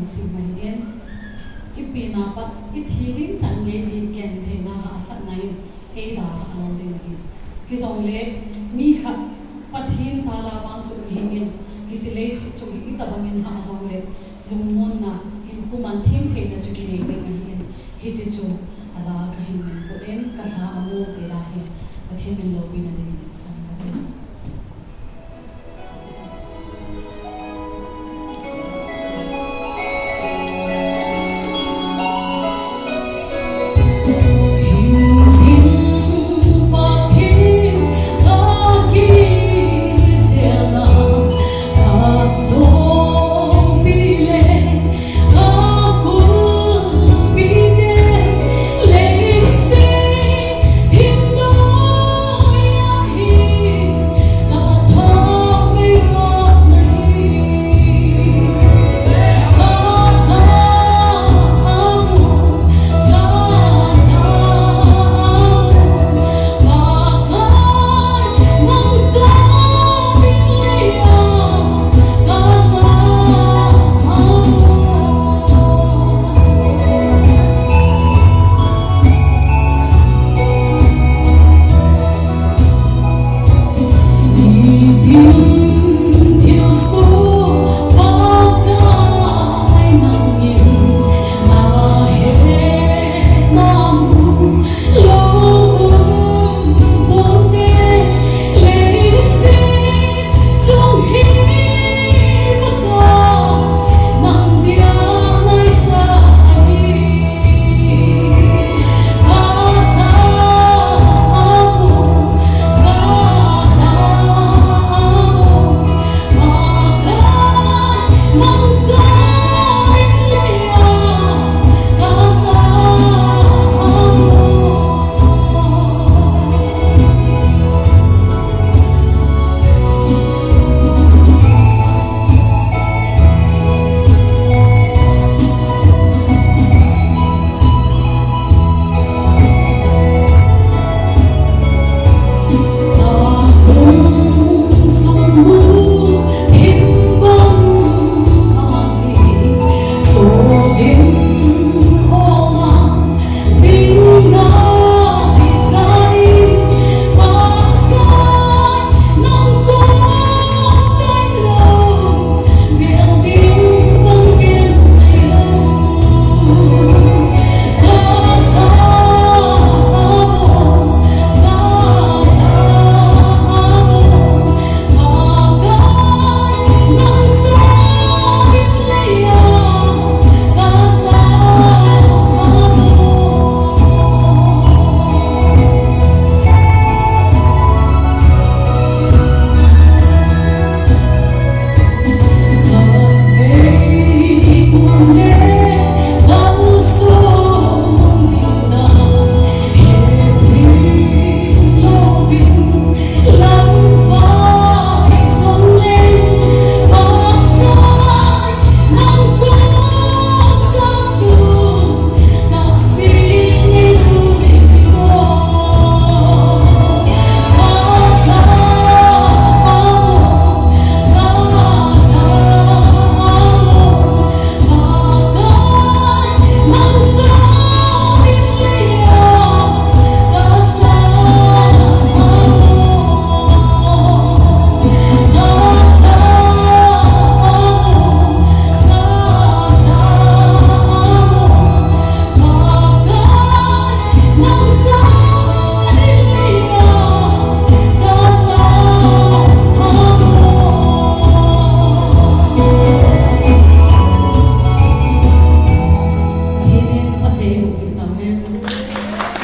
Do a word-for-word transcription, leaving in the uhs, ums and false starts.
Sim ahin, ipi na pat ithi ding chan gei hi gentheina hahsatna in eidalhah lou ding ahi. Hijongle mi khat Pathen jal a vang chu hingin, hiche leiset chu hi itobang in hah jongle lungmonna, hinkho man them theina chu kinei ding ahin, hiche chu ala kahin put in kalha amu tila hi Pathen min loupina ding.